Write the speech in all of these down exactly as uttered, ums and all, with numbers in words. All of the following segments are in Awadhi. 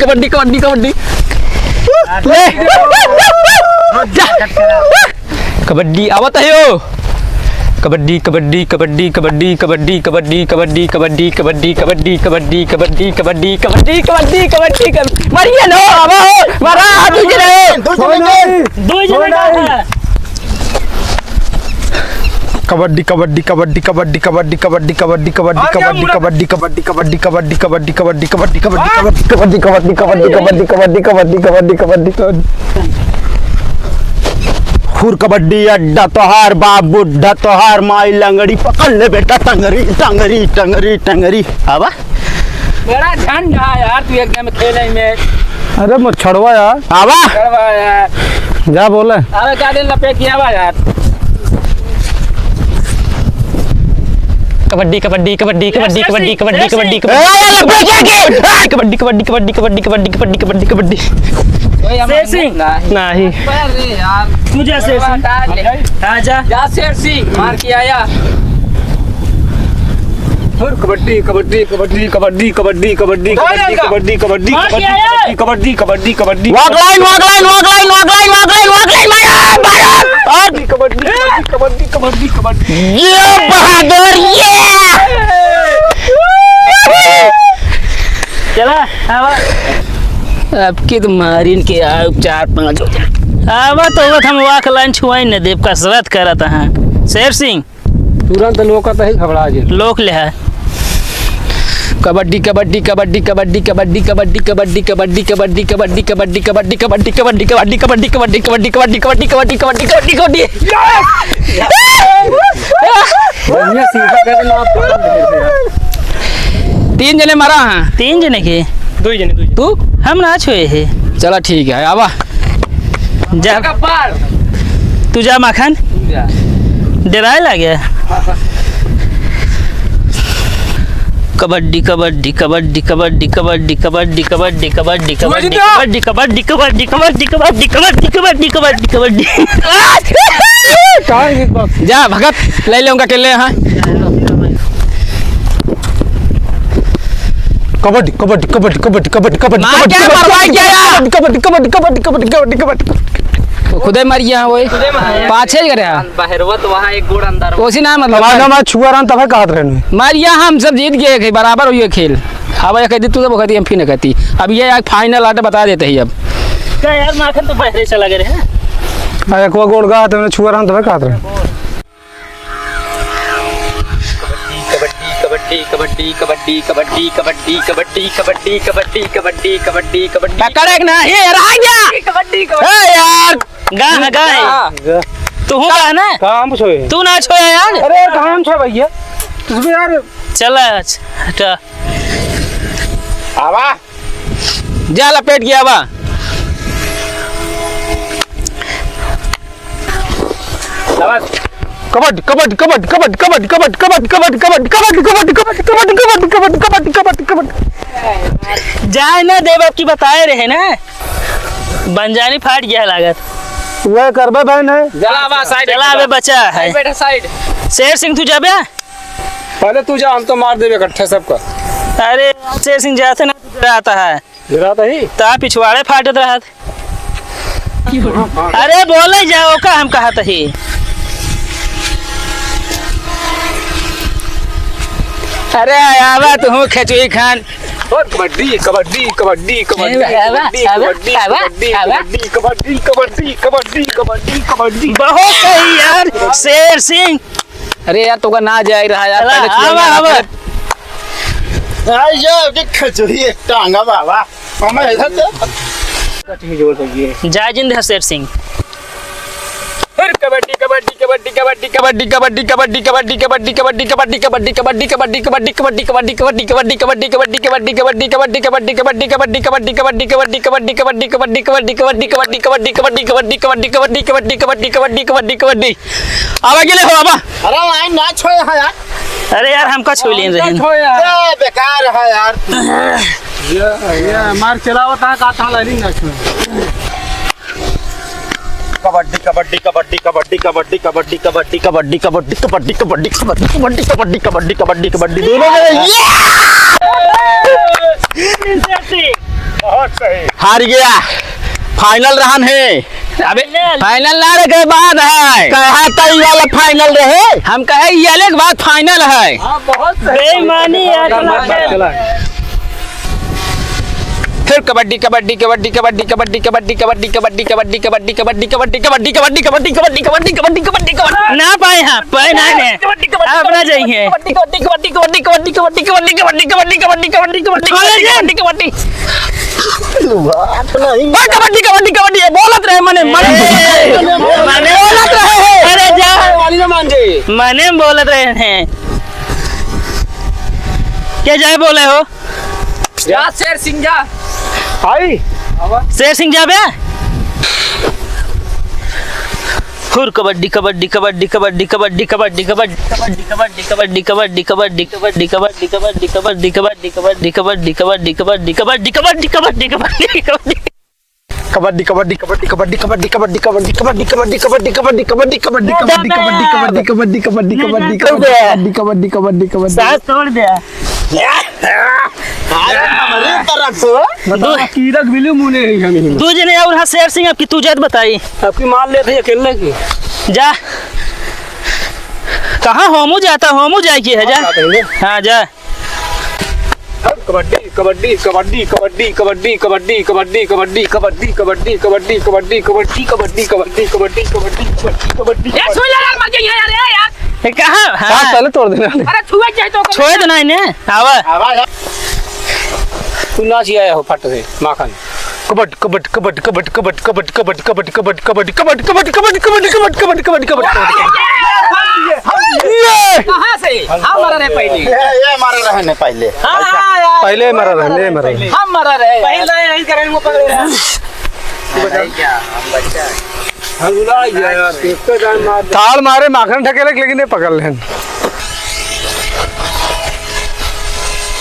कबड्डी, कबड्डी, कबड्डी। ले। जा। कबड्डी आवत है यो। कबड्डी, कबड्डी, कबड्डी, कबड्डी, कबड्डी। मारिए ना, आवा हो, मारा, हाथ उठ रहे। दो जने, दो जने। दो जने का है। कबड्डी, कबड्डी, कबड्डी। हुर कबड्डी अड्डा तोहार बाप बुड्ढा तोहार माई लंगड़ी पकड़ ले बेटा टंगरी, टंगरी, टंगरी, टंगरी। आवा। बड़ा झंड है यार, तू एक game खेले में। अरे मच्छरवा यार। आवा। मच्छरवा यार। जा बोले। अबे का दिन लपेट के आवा यार। कबड्डी, कबड्डी, कबड्डी। ए, लपेट के। कबड्डी, कबड्डी, कबड्डी, कबड्डी। शेर सिंह। नहीं। अरे यार। तू जा शेर सिंह। हटा ले। हाँ, जा। जा शेर सिंह, मार के आया। कबड्डी, कबड्डी, कबड्डी। मार के आया। Walk line, walk line, walk line, walk line, walk line, मारो, मारो। और कबड्डी, कबड्डी, कबड्डी। ये बहादुर, ये। चला, आवा। आपके तो मारिन के आउ चार पाँच हो जाए। आवा तो आवत हम walk line छुआई न देब, कसरत करत हैं। शेर सिंह। तुरंत लोकत है, घबरा जे। लोक ले है। कबड्डी, कबड्डी, कबड्डी। बढ़िया सीधा करके ना आप पकड़ लेते हैं। तीन जने मारा है। तीन जने के? दो ही जने, दो ही जने। तू? हम ना छुए है। चला ठीक है, आवा। जा। तू जा माखन। तू जा। डराए लागे। कबड्डी, कबड्डी, कबड्डी, कबड्डी। कहाँ है ये बात? जा, भगत, ले ले उनका अकेले यहाँ। कबड्डी, कबड्डी, कबड्डी, कबड्डी, कबड्डी, कबड्डी, मार कबड्डी, क्या है, कबड्डी, मरवाई क्या यार? कबड्डी, कबड्डी, कबड्डी। वो खुदे मर गया है, वही। खुदे मर गया। पाछे ही करे हैं। बहरवा तो वहाँ एक गोड़ अंदर। उसी नाम मतलब हमारा है। नाम आज छुआ रहन तबे कहत रहन। मर गया, हम सब जीत गए, बराबर हुई है खेल। अब ये कहती तू, तो वो कहती हम फिर न कहती। अब ये एक final आटे बता देते ही अब। क्या यार, माखन तो बहरे चला गए हैं। अरे, को गोड़ गा, तुमने छुआ रहन तबे कहत रहन। कबड्डी, कबड्डी, कबड्डी। पकड़ एक ना, ये रहा गया। कबड्डी, कबड्डी। ए यार, गा, गा। गा। तू हूँ गा ना? काम छो है। तू ना छो यार। अरे यार, काम छो भैया। तू भी यार। चला, अच्छा, हटा। आवा। जा लपेट गया बा। कबड्डी, कबड्डी, कबड्डी। जाए ना देव, अब की बताए रहे ना, बंजानी फाट गया लागत। वह करबे भाई नहीं। चला बा, side चला बा। बे, बचा है। Side बैठा, side। शेर सिंह, तू जाबे? पहले तू जा, हम तो मार देबे इकट्ठे सबका। अरे, शेर सिंह जाते ना, तू डराता है। डराता ही? ता पिछवाड़े फाटत रहत। अरे, बोले जाओ का, हम कहत ही। अरे, आवा तू खेचुई खान। और कबड्डी, कबड्डी, कबड्डी, कबड्डी, ए, आवा, कबड्डी, आवा, कबड्डी, आवा, कबड्डी, आवा। कबड्डी, कबड्डी, कबड्डी, कबड्डी, कबड्डी, कबड्डी। बहुत सही यार, शेर सिंह। अरे यार, तोका ना जाए रहा यार, चला, पहले छुआ आवा, यार, आवा। पहले। आई जाओ, के खचुरी एक टांगा बाबा। हमें इधर से। जय जिंद है शेर सिंह। फिर कबड्डी, कबड्डी, कबड्डी, कबड्डी। आवा गेले हो, आवा। अरे लाइन ना छोड़े है यार। अरे यार, हमका छोड़ लेन रहे। हमका छोड़े यार। ये बेकार है यार। ये, ये मार चलावत है, का था लाइन ना छोड़े। कबड्डी, कबड्डी, कबड्डी। दोनों में ये। बहुत सही। हार गया। Final रहन है। अबे final। Final ना रहे, बाद है। कहा था ये वाला final रहे? हम कहे ये अलग बात final है। हाँ, बहुत सही। बेईमानी है। चला। फिर कबड्डी, कबड्डी, कबड्डी। ना पाए, हाँ, पाए ना है। कबड्डी, कबड्डी, आप ना जाइए। कबड्डी, कबड्डी, कबड्डी। छोड़ दे। कबड्डी, कबड्डी, कबड्डी। ओए, कबड्डी, कबड्डी, कबड्डी, ये बोलत रहे, मने, मने, ए, मने बोलत रहे हैं। अरे जा। वाली ना मान जाए। मने बोलत रहे हैं। क्या जाए बोले हो? जा शेर सिंह जा। आई। शेर सिंह जा बे। हुर कबड्डी, कबड्डी, कबड्डी। कबड्डी, कबड्डी, कबड्डी। सांस तोड़ दे। अरे, हमारे तरफ से। बताओ, दू-, कीरक बिल्ली मुने है हम ही। दू जने और हाँ, शेर सिंह, अब की तू जात बताई। अब की मार लेते हैं अकेले की। जा। कहाँ होमू जाता, होमू जाए की है, जा। हाँ, जा। कबड्डी, कबड्डी, कबड्डी। ए, सुन ले यार, मर गई है यार, ए यार। ए, कहाँ? हाँ। साथ पहले तोड़ देना। अरे, छुआ चाहे तो छोड़ देना इन्हें। आवा। आवा, आवा। तू नाच आया हो फट से, माखन। कबड्डी, कबड्डी, कबड्डी। ये! कहाँ से? हम मरा रहे पहले। ये, ये मरा रहे ने पहले। हाँ, हाँ, यार। पहले मरा रहे, ये मरा रहे। हम मरा रहे। पहले यही करेंगे, वो पकड़े रहे। हम बच्चा है। ताल मारे माखन ठकेले, लेकिन ये पकड़ लेन।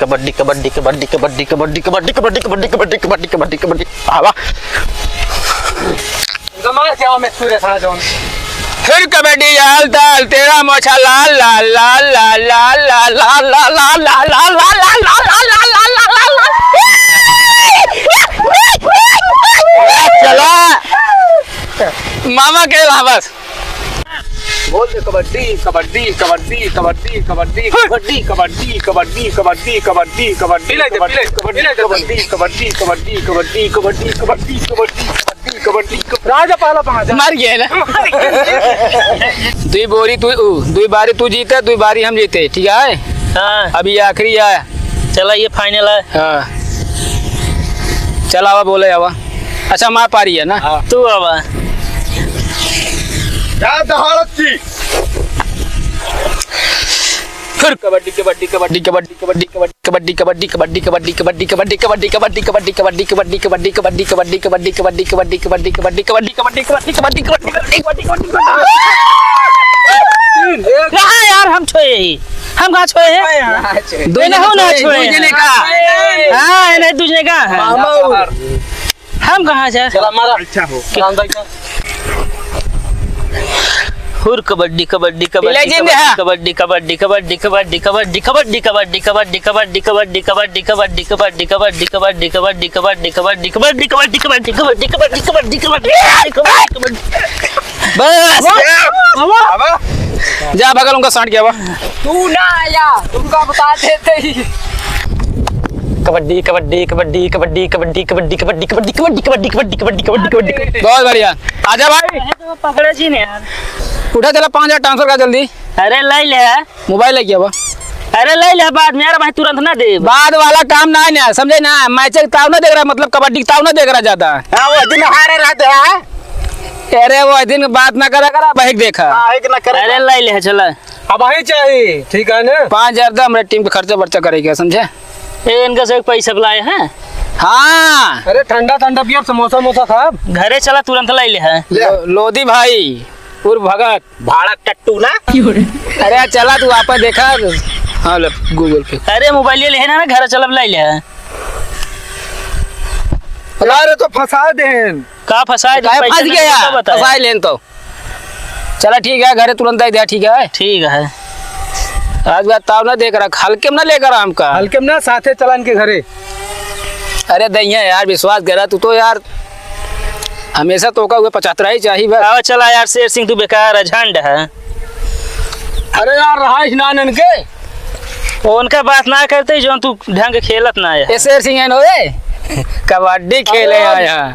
कबड्डी, कबड्डी, कबड्डी। आवा। इनका मार के आवा, मैं सूर्य था जौन। फिर कबड्डी, याल ताल, तेरा मोछा लाल, लाल, लाल। चला। मामा के ला बस। बोल दे, कबड्डी, कबड्डी, कबड्डी। राजा पहला पहुंचा। मर गया ना। दुई बोरी तू, उ, दुई बारी तू जीते, दुई बारी हम जीते, ठीक है? हाँ। अभी आखिरी है। चला, ये final है। हाँ। चल आवा, बोले आवा। अच्छा, हमार पारी है ना? हाँ। तू आवा। जा दहाड़त जी। फिर कबड्डी, कबड्डी, कबड्डी। रहा यार, हम छोए ही। हम कहाँ छोए हैं? दू जने ना छोए, छोए दू जने हैं। का। हाँ, नहीं, दू जने का है। मामा। हम कहाँ से? चला, मारा। अच्छा हो। राम भाई का। हुर कबड्डी, कबड्डी, कबड्डी, ले जिंदे कबड्डी, हाँ। कबड्डी, कबड्डी, कबड्डी। बस। जा, भगल उनका सांट गया बा। तू ना आया, तुमका बता देते ही। कबड्डी, कबड्डी, कबड्डी। बहुत बढ़िया। आजा भाई। अरे तो पकड़े जी ने यार। उठा, चला, पाँच हजार transfer कर जल्दी। अरे ले ले। मोबाइल लेके आवा। अरे ले ले, बाद में यार, भाई तुरंत ना दे। बाद वाला काम ना है ना, समझे ना? मैच के ताव ना देख रहा, मतलब कबड्डी के ताव ना देख रहा ज्यादा। हाँ, वो दिन हारे रहते हैं। अरे वो दिन बात ना करा करा, बहिक देखा। हाँ, एक ना करे। अरे ले ले, चला। अब वही चाहिए, ठीक है ना? पाँच हजार दे, हमरे टीम के खर्चा बर्चा करेगा, समझे? ए, इनका से पैसा बुलाए हैं। हाँ। अरे ठंडा ठंडा पियो, समोसा मोसा खाब। घरे चला, तुरंत ले ले है। ले। लो-, लोधी भाई, उर्फ भगत। भाड़ा टट्टू ना। अरे चला तू आपा देखा। हाँ, ले, Google Pay। अरे मोबाइल ले लेना ना, घर चलब लाई ले। अरे तो फंसा देन। का फंसा दे? काहे पैसा फंस नहीं गया? तो बता। फंसा लेन तो। चला ठीक है, घरे तुरंत आई दे, ठीक है? ठीक है। आज बात ताव ना देख रहा, हल्के में ना लेकर हमका। हल्के में ना, साथे चला इनके घरे। अरे दहिया यार, विश्वास करा तू तो यार। हमेशा तोका हुए पचहत्तर ही चाहिए बस। आवा चला यार, शेर सिंह तू बेकार है, झंड है। अरे यार, रहा ही ना इनके। उनका बात ना करते, जो तू ढंग खेलत ना है। ए शेर सिंह है नो रे, कबड्डी खेले आया।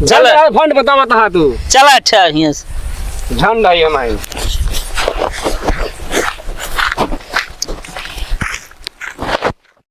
चल। चल यार, फंड बता, बता तू। चल अच्छा, हियां से। झंड है हमारी।